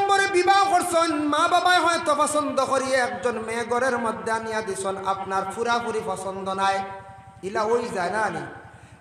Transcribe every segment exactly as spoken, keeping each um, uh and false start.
নম্বরে বিবাহ করছইন, মা বাবায় হয়তো পছন্দ করিয়া একজন মেয়ে ঘরর মধ্যে আনিয়া দিছইন, আপনার পুরাপুরি পছন্দ নায়, ইলা অই যায় না নি?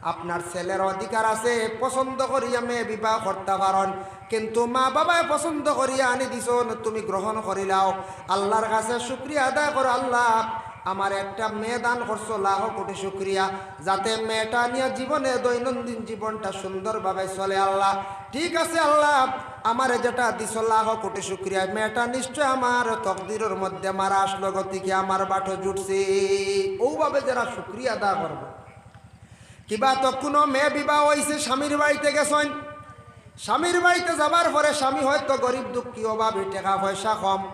আপনার ছেলের অধিকার আছে, পছন্দ করিয়া মেয়ে বিবাহ করতা পারইন, কিন্তু মা বাবায় পছন্দ করিয়া আনি দিছইন, তুমি গ্রহণ করিলাও। আল্লার কাছে শুকরিয়া আদায় করো, "আল্লা, আমারে একটা মেয়ে দান করছো, লাখো কোটি শুকরিয়া, যাতে মেয়েটা নিয়া জীবনে দৈনন্দিন জীবনটা সুন্দরভাবে চলে। আল্লা, ঠিক আছে আল্লা, আমারে যেটা দিছো লাখো কোটি শুকরিয়া, মেয়েটা নিশ্চয় আমার তকদিরর মধ্যে মারা আসলো, গতিকে আমার বাটো জুটছে।" অউভাবে যারা শুকরিয়া আদায় করবো। কিবা তো কুনু মেয়ে বিবাহ অইছে, স্বামীর বাড়িতে গেছইন, স্বামীর বাড়িতে যাবার পরে স্বামী হয়তো গরিব দুঃখী, অভাবী, টেকা পয়সা কম,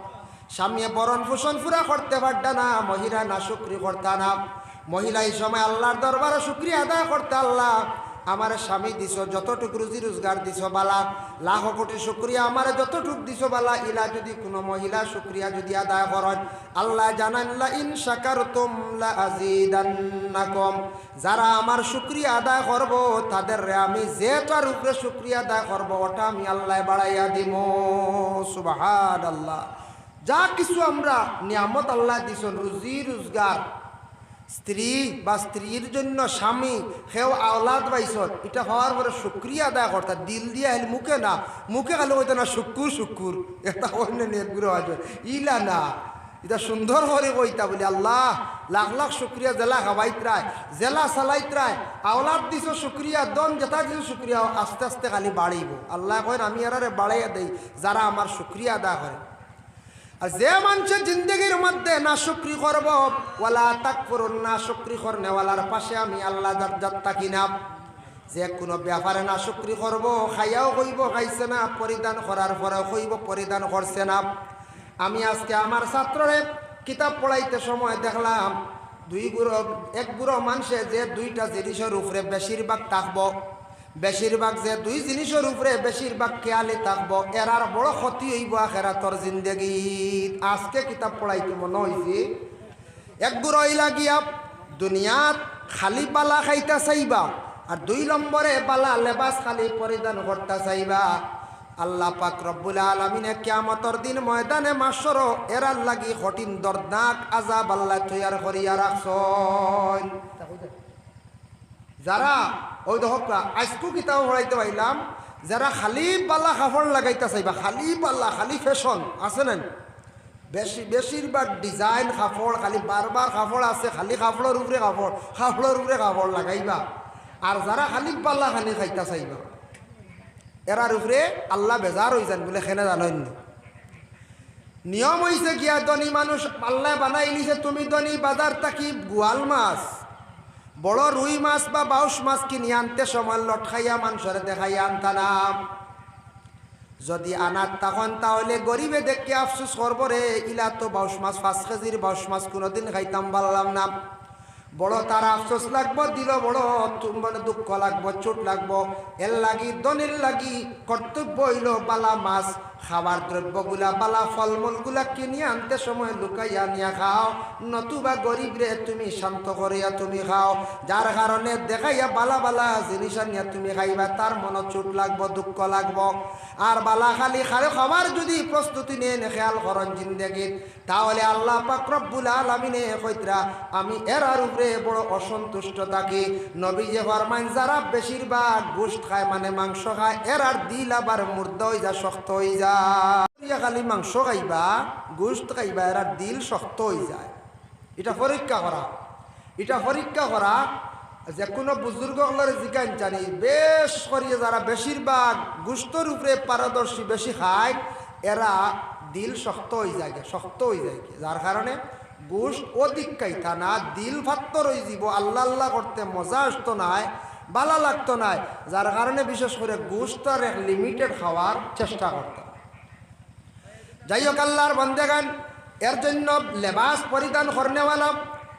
স্বামীয়ে ভরণ পোষণ পুরা করতে পারতা না, মহিলা নাশুকরি করতা না। মহিলা ই সময় আল্লার দরবারো শুকরিয়া আদায় করতা, "আল্লা, আমারে স্বামী দিছো, যতটুক রুজি রোজগার দিছো বালা, লাখো কোটি শুকরিয়া, আমারে যতটুক দিছো বালা।" ইলা যুদি কুনু মহিলা শুকরিয়া যুদি আদায় করইন, আল্লায় জানাইন, "লাইন শাকারতুম লাআযীদান্নাকুম।" যারা আমার শুকরিয়া আদায় করবো, তাদেররে আমি যেটার উপরে শুকরিয়া আদায় করবো, ওটা আমি আল্লায় বাড়াইয়া দিমু। সুবহানাল্লাহ। যা কিছু আমরা নিয়ামত আল্লায় দিছইন, রুজি রোজগার, স্ত্রী বা স্ত্রীর জন্য স্বামী, কেউ আওলাদ পাইছইন, ইটা পাওয়ার পরে শুকরিয়া আদায় করতা, দিল দিয়া, খালি মুখে না, মুখে খালি কইতা না, "শুক্কুর, শুক্কুর।" এটা অইন্য নি, এক গুরু আছে, ইলা না। ইটা সুন্দর করি কইতা বুলি, "আল্লা, লাখ লাখ শুকরিয়া, যেলা খাবাইতরায়, যেলা চালাইতরায়, আওলাদ দিছো শুকরিয়া, ধন যেটা দিছো শুকরিয়া, আস্তে আস্তে খালি বাড়িবো।" আল্লায় কইন, "আমি এরারে বাড়াইয়া দেই, যারা আমার শুকরিয়া আদায় করে।" আর যে মানষে জিন্দেগির মধ্যে নাশুকরি করবো, ওয়ালা তাকফুরুন, নাশুকরি করনেওয়ালার পাশে আমি আল্লা জাত জাত থাকি না। যে কুনু ব্যাপারে নাশুকরি করবো, খাইয়াও কইবো খাইছে না, পরিধান করার পরেও কইবো পরিধান করছে না। আমি আজকে আমার ছাত্ররে কিতাব পড়াইতে সময় দেখলাম, দুই গুরু, এক গুরু মানষে যে দুইটা জিনিসর উপরে বেশিরভাগ থাকবো, বেশিরভাগ যে দুই জিনিসর উপরে বেশিরভাগ খেয়ালি থাকবো, এরার বড় ক্ষতি অইবো আখেরাতর জিন্দেগিত। আজকে কিতাব পড়াইতে মনো অইছে, এক গুরু অইলা গিয়া দুনিয়াত খালি বালা খাইতা চাইবা, আর দুই নম্বরে বালা লেবাস খালি পরিধান করতা চাইবা। আল্লা পাক রব্বুল আলামিনে কিয়ামতর দিন ময়দানে মাশরো এরার লাগি কঠিন দর্দনাক আযাব আল্লায় তৈয়ার করিয়া রাখছইন। যারা, ওই দেখউক্কা, আইজকু কিতাব পড়াইতে পাইলাম, যারা খালি বালা কাপড় লাগাইতা চাইবা, খালি বালা, খালি fashion, আছে না? বেশি, বেশিরভাগ design কাপড়, খালি বারবার কাপড় আছে, খালি কাপড়র উপরে কাপড়, কাপড়র উপরে কাপড় লাগাইবা। আর যারা খালি বালা খানি খাইতা চাইবা, এরার উপরে আল্লা বেজার অইযাইন বুলে কেনে জানইন নি? নিয়ম অইছে গিয়া ধনী মানুষ আল্লায় বানাইলিছে, তুমি ধনী, বাজার থাকি বোয়াল মাছ, বড় রুই মাছ বা বাউশ মাছ কিনি আনতে সময় লটকাইয়া মানষরে দেখাইয়া আনতা না। যুদি আনাত থাকইন তাইলে গরিবে দেখিয়া আফসোস করবো, "রে, ইলা তো বাউশ মাছ, পাঁচ কেজির বাউশ মাছ কুনুদিন খাইতাম পারলাম না।" বড় তার আফসোস লাগবো, দিলো বড় তু-, মানে দুঃখ লাগবো, চোট লাগবো। এরলাগি ধনীর লাগি কর্তব্য অইলো বালা মাছ, খাবার দ্রব্যগুলা, বালা ফলমূলগুলা কিনিয়া আনতে সময় লুকাইয়া আনিয়া খাও, নতুবা গরিবরে তুমি শান্ত করিয়া তুমি খাও। যার কারণে দেখাইয়া বালা বালা জিনিস আনিয়া তুমি খাইবা, তার মনো চোট লাগবো, দুঃখ লাগবো। আর বালা খালি খারে খাবার যুদি প্রস্তুতি নেইন, খেয়াল করইন জিন্দেগিত, তাইলে আল্লা পাক রব্বুল আলামিনে কইতরা, "আমি এরার উপরে বড় অসন্তুষ্ট থাকি।" নবীজি ফরমাইন, যারা বেশিরভাগ গোশত খায়, মানে মাংস খায়, এরার দিল আবার মুর্দা অইযায়, শক্ত অইযায়। ইয়া খালি মাংস খাইবা, গোশত খাইবা, এরার দিল শক্ত অইযায়। ইটা পরীক্ষা করা, ইটা পরীক্ষা করা। যেকুনু বুজুর্গ অকলরে জিকাইন জানি, বেশ করিয়া যারা বেশিরভাগ গোশতর উপরে পারদর্শী বেশি খায়, এরা দিল শক্ত অইযায়, শক্ত অইযায়। যার কারণে গোশত অধিক খাইতা না, দিল ফাত্তর অইযিবো, আল্লা আল্লা করতে মজা আসতো নায়, বালা লাগতো নায়। যার কারণে বিশেষ করি গোশতরে limited খাওয়ার চেষ্টা করতা। যাই হোক, আল্লার বন্দেগান, এর জন্য লেবাস পরিধান করনেওয়ালা,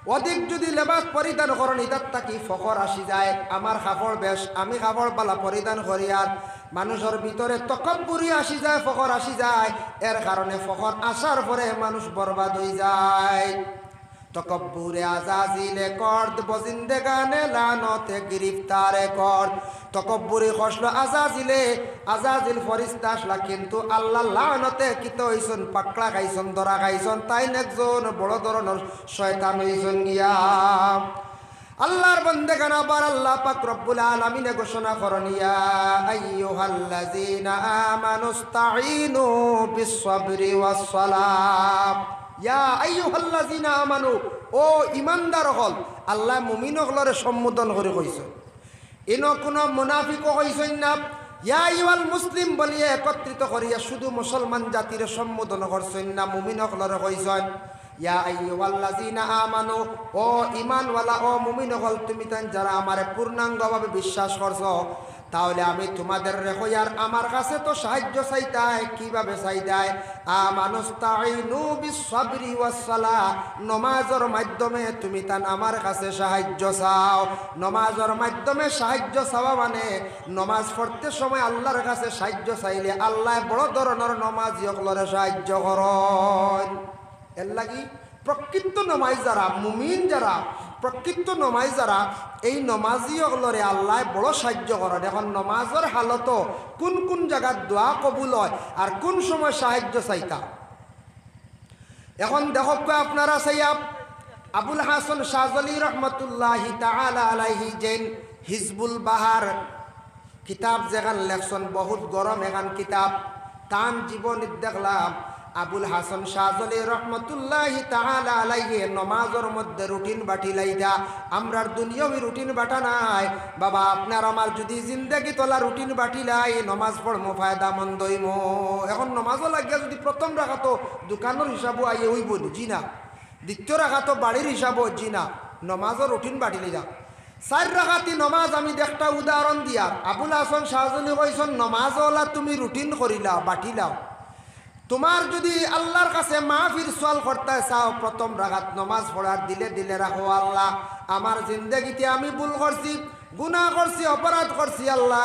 অধিক যুদি লেবাস পরিধান করইন, ইতার থাকি ফখর আসি যায়। আমার কাপড় বেশ, আমি কাপড় বালা পরিধান করিয়ার, মানুষর ভিতরে তকব্বুরি আসি যায়, ফখর আসি যায়। এর কারণে ফখর আসার পরে মানুষ বরবাদ অইযায়। তকব্বুরে আজাজিলে কর্দ, বজিন্দেগানে লানতে গিরিফতারে কর্দ। তকব্বুরি কষলো আজাজিলে, আজাজিল ফরিস্তা আছলা, কিন্তু আল্লার লানতে কিতা অইছইন, পাকড়া খাইছইন, ধরা খাইছইন, তাইন একজন বড় ধরনর শয়তান অইছইন গিয়া। আল্লার বন্দেগান, আবার আল্লা পাক রব্বুল আলামিনে ঘোষণা করইন, "ইয়া আইয়ুহাল্লাযীনা আমানু ইসতাঈনু বিস সাবরি ওয়াস সালাহ।" ইয়া আইয়ুহাল্লাযীনা আমানু, ও ইমানদার অকল, আল্লায় মুমিন অকলরে সম্বোধন করি কইছইন। ইনো কুনু মুনাফিকও কইছইন না। ইয়া আইয়ুহাল মুসলিম বলিয়া একত্রিত করিয়া শুধু মুসলমান জাতিরে সম্বোধন করছইন না, মুমিন অকলরে কইছইন। ইয়া আইয়ুহাল্লাযীনা আমানু, ও ইমানওয়ালা, ও মুমিন অকল, তুমি তাইন যারা আমারে পূর্ণাঙ্গভাবে বিশ্বাস করছো, তাহলে আমি তোমাদেররে কইয়ার, আমার কাছে তো সাহায্য চাইতায়। কিভাবে চাইতায়? আমানু ইসতাঈনু বিস সাবরি ওয়াস সালাহ, নমাজর মাধ্যমে তুমি তান আমার কাছে সাহায্য চাও। নমাজর মাধ্যমে সাহায্য চাওয়া মানে নমাজ পড়তে সময় আল্লার কাছে সাহায্য চাইলে আল্লায় বড় ধরনর নমাজি অকলরে সাহায্য করইন। এরলাগি প্রকৃত নমাজি যারা, মুমিন যারা, প্রকৃত নমাজি যারা, এই নমাজি অকলরে আল্লায় বড় সাহায্য করইন। এখন নমাজর হালতো কুন কুন জাগাত দোয়া কবুল অয় আর কুন সময় সাহায্য চাইতা, এখন দেখউক্কা আপনারা চাইয়া, আবুল হাসান শাহজলি রহমতুল্লাহি তাআলা আলাইহি যেইন হিজবুল বাহার কিতাব যেখান লেখছইন, বহুত গরম এখান কিতাব। তান জীবনীত দেখলাম, আবুল হাসান শাহজলি রহমতুল্লাহি তাআলা আলাইহি নমাজর মধ্যে রুটিন বাটিলাইতা। আমরার দুনিয়াবি রুটিন বাটা নাই। বাবা, আপনার আমার যুদি জিন্দেগিত অলা রুটিন বাটিলাই, নমাজ পড়মু, ফায়দামন্দ অইমু। এখন নমাজও লাগিয়া যুদি প্রথম রাকাতো দোকানর হিসাবও আইয়ে অইবো নি? জি না। দ্বিতীয় রাকাতো বাড়ির হিসাবও? জি না। নমাজও রুটিন বাটিলাইতা। চাইর রাকাতি নমাজ আমি একটা উদাহরণ দিয়ার। আবুল হাসান শাহজলি কইছইন, নমাজ অলা তুমি রুটিন করিলাও, বাটিলাও। তুমার যুদি আল্লার কাছে মাফির সওয়াল করতায় চাও, প্রথম রাকাত নমাজ পড়ার দিলে দিলে রাখো, "আল্লা, আমার জিন্দেগিতে আমি ভুল করছি, গুনা করছি, অপরাধ করছি, আল্লা,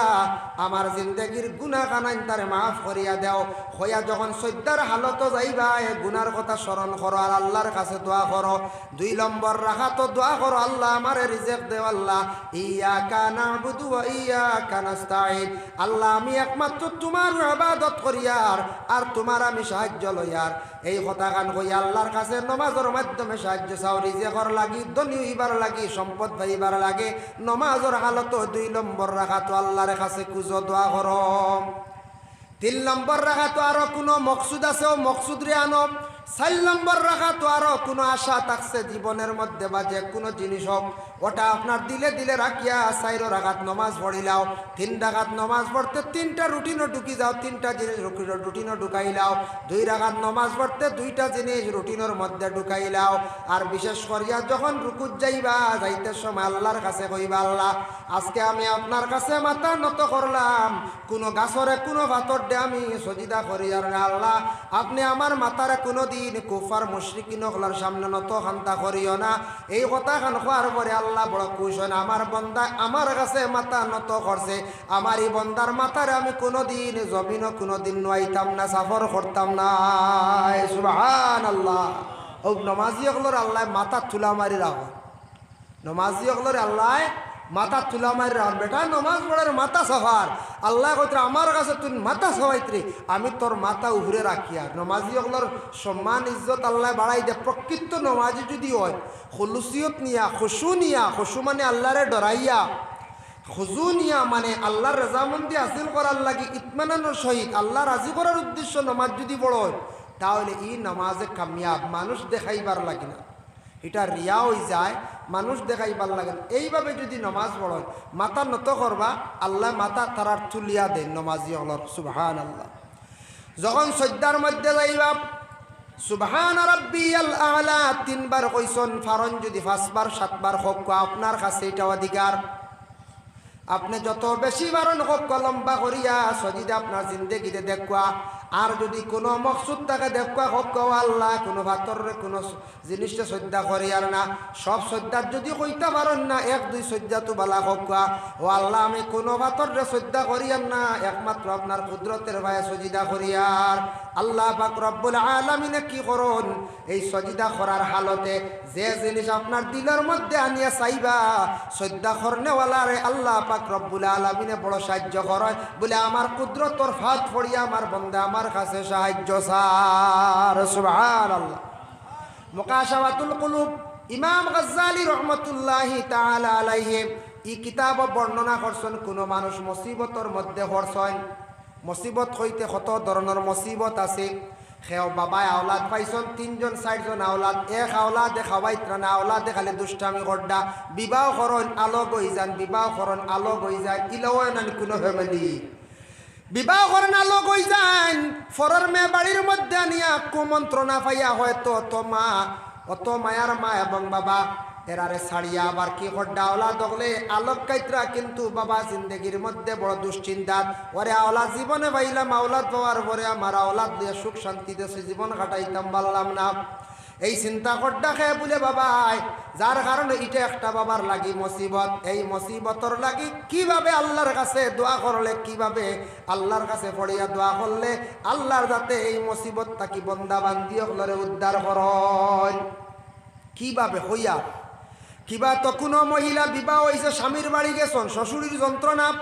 আমার জিন্দেগির গুনা খানাইন তারে মাফ করিয়া দেও।" কইয়া যখন সইজদার হালতো যাইবায়, গুনার কথা স্মরণ করো আর আল্লার কাছে দোয়া করো। দুই নম্বর রাকাতো দোয়া করো, "আল্লা, আমারে রিজেক দেও, আল্লা, ইয়াকা না'বুদু ওয়া ইয়াকা নাস্তাইন।" আল্লা, আমি একমাত্র তুমার ইবাদত করিয়ার, আর তুমার আমি সাহায্য লইয়ার। এই কথাখান কইয়া আল্লার কাছে নমাজর মাধ্যমে সাহায্য চাও, রিজেকর লাগি, ধনী অইবার লাগি, সম্পদ পাইবার লাগি। নমাজর হালতো দুই নম্বর রাকাতো আল্লার কাছে খুজো, দোয়া করো। তিন নম্বর রাকাতো আরো কুনু মকসুদ আছে, অউ মকসুদরে আনো। চাইর নম্বর রাকাতো আরো কুনু আশা থাকছে জীবনের মধ্যে বা যে কুনু জিনিস অউক, অটা আপনার দিলে দিলে রাখিয়া চাইরো রাকাত নমাজ পড়িলাও। তিন রাকাত নমাজ পড়তে তিনটা রুটিনো ঢুকি যাও, তিনটা জিনিস রুটি-, রুটিনো ঢুকাইলাও। দুই রাকাত নমাজ পড়তে দুইটা জিনিস রুটিনর মধ্যে ঢুকাইলাও। আর বিশেষ করিয়া যখন রুকুত যাইবা, যাইতে সময় আল্লার কাছে কইবা, "আল্লা, আজকে আমি আপনার কাছে মাথা নত করলাম, কুনু গাছরে, কুনু পাথররে আমি সজিদা করিয়ার না, আল্লা, আপনে আমার মাথারে কুনুদিন কুফার মুশরিকিন অকলর সামনে নত খান্তা করিও না।" এই কথাখান কওয়ার পরে আল্লা বড় খুশ অইন, "আমার বন্দায় আমার কাছে মাথা নত করছে, আমার ই বন্দার মাথারে আমি কুনুদিন জমিনো কুনুদিন নুয়াইতাম না, সফর করতাম না।" সুবহানাল্লাহ। অউ নমাজি অকলর আল্লায় মাথাত তুলা মারি রাখো। নমাজি অকলরে আল্লায় মাথাত তুলা মারি রাখইন। বেটা নমাজ পড়ের মাথা চাফার। আল্লায় কইতরা, "আমার কাছে তুই মাথা চাফাইতরে, আমি তোর মাথা উপরে রাখিয়ার।" নমাজি অকলর সম্মান ইজ্জত আল্লায় বাড়াই দে। প্রকৃত নমাজি যুদি অয়, খুলুসিয়ত নিয়া, খুশু নিয়া, খুশু মানে আল্লারে ডরাইয়া, খুজু নিয়া মানে আল্লার রেজামন্দি হাসিল করার লাগি ইতমিনানর সহিত আল্লা রাজি করার উদ্দেশ্য নমাজ যুদি পড়ইন, তাইলে ই নমাজে কামিয়াব, মানুষ দেখাইবার লাগি না। ইটা রিয়া অইযায়, মানুষ দেখাইবার লাগি না। এইভাবে যুদি নমাজ পড়ইন, মাথা নত করবা, আল্লায় মাথা তারার তুলিয়া দেইন নমাজি অকলর। সুবহানাল্লাহ। যখন সইজদার মধ্যে যাইবা, সুবহানা রাব্বিয়াল আ'লা তিনবার কইছইন, পারইন যুদি পাঁচবার, সাতবার কউক্কা, আপনার কাছে ইটা অধিকার। আপনে যত বেশি পারইন কউক্কা, লম্বা করিয়া সজিদা আপনার জিন্দেগিতে দেখউক্কা। আর যুদি কুনু মকসুদ থাকে দেখউক্কা, কউক্কা, "ও আল্লাহ, কুনু পাথররে, কুনু জিনিসরে সইজদা করিয়ার না।" সব সইজদাত যুদি কইতা পারইন না, এক দুই সইজদা তো বালা কউক্কা, "ও আল্লাহ, আমি কুনু পাথররে সইজদা করিয়ার না, একমাত্র আপনার কুদরতর পায়ে সইজদা করিয়ার।" আল্লাহ পাক রব্বুল আলামিনে কি করইন? এই সইজদা করার হালতে যে জিনিস আপনার দিলর মধ্যে আনিয়া চাইবা, সইজদা করনেওয়ালারে আল্লাহ পাক রব্বুল আলামিনে বড় সাহায্য করইন। বুলে, "আমার কুদরতর ফাত পড়িয়া আমার বন্দা আমার কাছে সাহায্য চার।" সুবহানাল্লাহ। মুকাশাফাতুল কুলুব, ইমাম গাজ্জালী রহমতুল্লাহি তাআলা আলাইহি ই কিতাবো বর্ণনা করছইন, কুনু মানুষ মুসিবতর মধ্যে পড়ছইন, মুসিবত কইতে কত ধরনর মুসিবত আছে। কেউ বাবায় আওলাদ পাইছইন, তিনজন চাইরজন আওলাদ, এক আওলাদে খাওয়াইতরা না, আওলাদে খালি দুষ্টামি কররা, বিবাহ করইন আলগ অইযাইন, বিবাহ করইন আলগ অইযাইন, ইলাও নানি কুনু family। বিবাহ করইন আলগ অইযাইন, পরর মেয়ে বাড়ির মধ্যে আনিয়া কুমন্ত্রণা পাইয়া হয়তো অত মা, অত মায়ার মা এবং বাবা, এরারে ছাড়িয়া আবার কি কররা, আওলাদ অকলে আলগ খাইতরা, কিন্তু বাবা জিন্দেগির মধ্যে বড় দুশ্চিন্তাত, "ওরে আওলাদ জীবনে পাইলাম, আওলাদ পাওয়ার পরে আমার আওলাদ লইয়া সুখ শান্তিতে সে জীবন কাটাইতাম পারলাম না।" এই চিন্তা কররা কে বুলে বাবায়, যার কারণে ইটা একটা বাবার লাগি মুসিবত। এই মুসিবতর লাগি কিভাবে আল্লাহর কাছে দোয়া করলে, কিভাবে আল্লাহর কাছে পড়িয়া দোয়া করলে আল্লাহর যাতে এই মুসিবত থাকি বন্দা বান্দি অকলরে উদ্ধার করইন। কিভাবে হইয়া? কিবা তো কুনু মহিলা বিবাহ অইছে, স্বামীর বাড়ি গেছইন, শ্বশুরির যন্ত্রণা,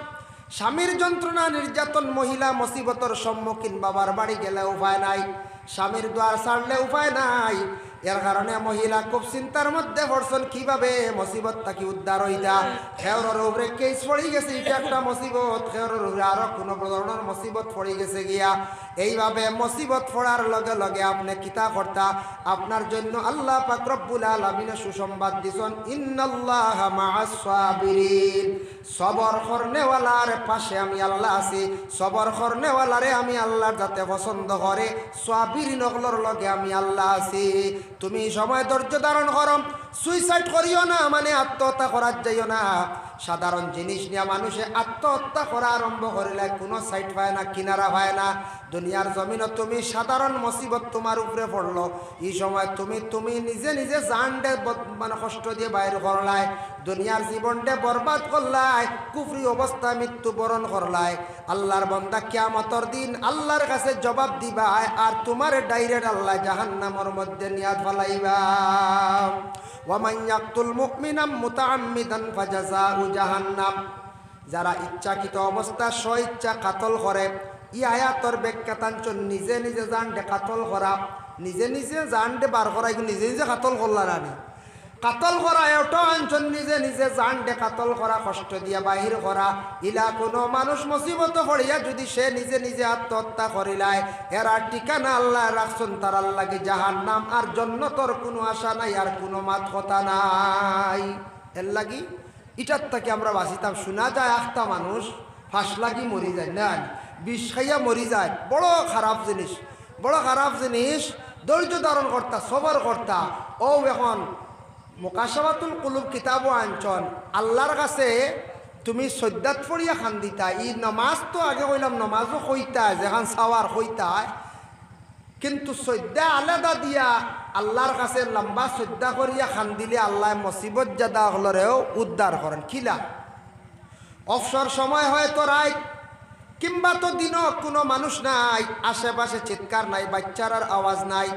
স্বামীর যন্ত্রণা, নির্যাতন, মহিলা মুসিবতর সম্মুখীন, বাবার বাড়ি গেলে উপায় নাই, স্বামীর দুয়ার ছাড়লে উপায় নাই। এর কারণে মহিলা খুব চিন্তার মধ্যে পড়ছইন, কিভাবে মুসিবত থাকি উদ্ধার অইতা। খেউরর উপরে case পড়ি গেছে, ইটা একটা মুসিবত, খেউরর উপরে আরো কুনু ধরনর মুসিবত পড়ি গেছে গিয়া। এইভাবে মুসিবত পড়ার লগে লগে আপনে কিতা করতা? আপনার জন্য আল্লাহ পাক রব্বুল আলামিনে সুসংবাদ দিছইন, "ইন্নাল্লাহা মাআস সাবিরিন।" সবর করনেওয়ালার পাশে আমি আল্লাহ আছি। সবর করনেওয়ালারে আমি আল্লাহর যাতে পছন্দ করে, সাবিরিন অকলর লগে আমি আল্লাহ আছি। তুমি ই সময় ধৈর্য ধারণ করো, suicide করিও না, মানে আত্মহত্যা করাত যাইও না। সাধারণ জিনিস নিয়া মানুষে আত্মহত্যা করা আরম্ভ করিলে কুনু side পায় না, কিনারা পায় না। দুনিয়ার জমিনো তুমি সাধারণ মুসিবত তুমার উপরে পড়লো, ই সময় তুমি, তুমি নিজে নিজে জানরে বদ-, মানে কষ্ট দিয়া বাইর করলায়, দুনিয়ার জীবনরে বরবাদ করলায়, কুফরি অবস্থায় মৃত্যুবরণ করলায়। আল্লাহর বন্দা, কিয়ামতর দিন আল্লাহর কাছে জবাব দিবায়, আর তুমারে direct আল্লায় জাহান্নামর মধ্যে নিয়া ফালাইবা। "ওয়া মান ইয়াকতুল মুমিনাম মুতাআম্মিদান ফাজাযাউ জাহান্নাম।" যারা ইচ্ছাকৃত অবস্থা স্ব ইচ্ছা কাতল করে, ই আয়াতর ব্যাখ্যা তানছইন নিজে নিজে জানরে কাতল করা, নিজে নিজে জানরে বার করা, ইগু নিজে নিজে কাতল করলা নানি? কাতল করা, এটাও আনছইন নিজে নিজে জানরে কাতল করা, কষ্ট দিয়া বাহির করা। ইলা কুনু মানুষ মুসিবতো পড়িয়া যুদি সে নিজে নিজে আত্মহত্যা করিলায়, এরার ঠিকানা আল্লায় রাখছইন তারার লাগি জাহান্নাম, আর জন্নতর কুনু আশা নাই, আর কুনু মাত কথা নাই। এর লাগি ইটার থাকি আমরা বাঁচিতাম। শুনা যায় আখতা মানুষ ফাঁস লাগি মরি যায়, না, বিষ খাইয়া মরি যায়। বড় খারাপ জিনিস, বড় খারাপ জিনিস। ধৈর্য ধারণ করতা, সবর করতা। অউ এখন মুকাশাফাতুল কুলুব কিতাবো আনছইন, আল্লাহর কাছে তুমি সইজদাত পড়িয়া কান্দিতা। ই নমাজ তো আগে কইলাম, নমাজও কইতা, যেখান চাওয়ার কইতা, কিন্তু সইজদা আলাদা দিয়া আল্লাহর কাছে লম্বা সইজদা করিয়া কান্দিলে আল্লায় মুসিবত জাদা অকলরেও উদ্ধার করইন। কিলা? অবসর সময় হয়তো রাইত, কিংবা তো দিনো কুনু মানুষ নাই, আশেপাশে চিৎকার নাই, বাইচ্চারার আওয়াজ নাই।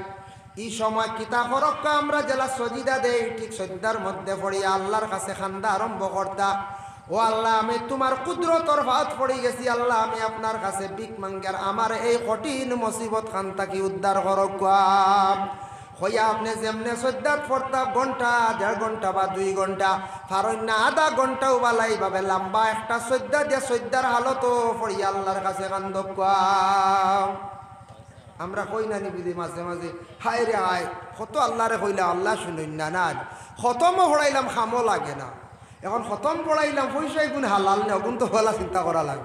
ই সময় কিতা করউক্কা, আমরা যেলা সইজদা দেই, ঠিক সইজদার মধ্যে পড়িয়া আল্লাহর কাছে কান্দা আরম্ভ করতা, "ও আল্লাহ, আমি তুমার কুদরতর ফাত পড়ি গেছি, আল্লাহ, আমি আপনার কাছে ভিক মাঙ্গার, আমার এই কঠিন মুসিবত খান থাকি উদ্ধার করউক্কা।" কইয়া আপনে যেমনে সইজদাত পড়তা, ঘন্টা, দেড় ঘন্টা বা দুই ঘন্টা, পারইন না আধা ঘন্টাও বালা ইভাবে লম্বা একটা সইজদা দিয়া সইজদার হালতো পড়িয়া আল্লাহর কাছে কান্দউক্কা। আমরা কই না নি বুঝি মাঝে মাঝে, "হায় রে হায়, কত আল্লাহরে কইলাম, আল্লায় হুনইন না, না, খতমও পড়াইলাম, কামও লাগে না। এখন খতম পড়াইলাম, পয়সা ইগুন হালাল নি, অগুন তো বালা চিন্তা করা লাগবো।"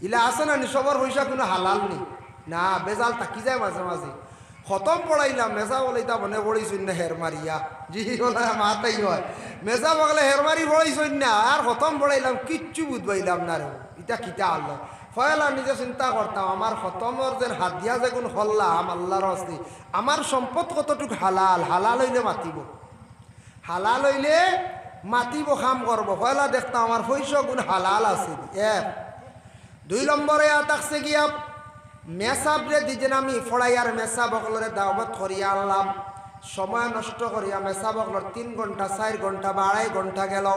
ইলা আছে না নি, সবর পয়সা কুনু হালাল নি? না, ভেজাল থাকি যায় মাঝে মাঝে। খতম পড়াইলাম, মেসাব অকলে ইতা মনে পড়ছইন না হের মারিয়া। জি, অলা মাতাই অয়। মেসাব অকলে হের মারি পড়ছইন না, আর খতম পড়াইলাম, কিচ্ছু বুঝ পাইলাম না রে। ইতা কিতা আল্লাহ? পয়লা নিজে চিন্তা করতাম, আমার খতমর যেন হাদিয়া যেগুন করলাম আল্লার ওয়াস্তে, আমার সম্পদ কতটুক হালাল, হালাল অইলে মাতিবো, হালাল অইলে মাতিবো, কাম করবো। পয়লা দেখতাম আমার পয়সাগুন হালাল আছে নি। এক। দুই নম্বরে আ থাকছে গিয়া মেসাবরে দিন আমি পড়াইয়ার মেসাব অকলরে দাওয়াত করিয়া আনলাম, সময় নষ্ট করিয়া মেসাব অকলর তিন ঘন্টা, চাইর ঘন্টা বা আড়াই ঘন্টা গেল।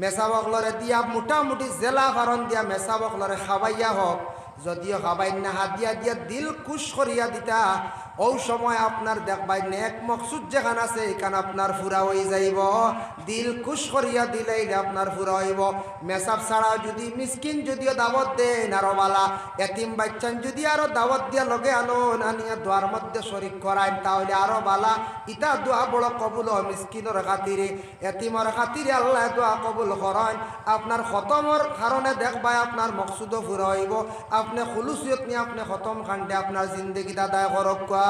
মেসাব অকলরে দিয়া মোটামুটি যেলা পারন দিয়া মেসাব অকলরে খাবাইয়া হোক, যদিও খাবাইন না, হাদিয়া দিয়া দিল খুশ করিয়া দিতা। অউ সময় আপনার দেখবায় নেক মকসুদ যেখান আছে, ইখান আপনার পুরা অই যাইবো। দিল খুশ করিয়া দিলাইলে আপনার পুরা অইবো। মেসাব ছাড়াও যুদি মিসকিন যুদিও দাওয়াত দেইন আরো বালা, এতিম বাইচ্চাইন যুদি আরো দাওয়াত দিয়া লগে আনইন, আনিয়া দোয়ার মধ্যে শরিক করাইন, তা অইলে আরো বালা। ইতা দোয়া বড় কবুল অয় মিসকিনর খাতিরে। এতিমর খাতিরে আল্লায় দোয়া কবুল করইন। আপনার খতমর কারণে দেখবায় আপনার মকসুদও পুরা অইবো। আপনে খুলুসিয়ত নিয়া আপনে খতম খান্ডে আপনার জিন্দেগিত আদায় করউক্কা।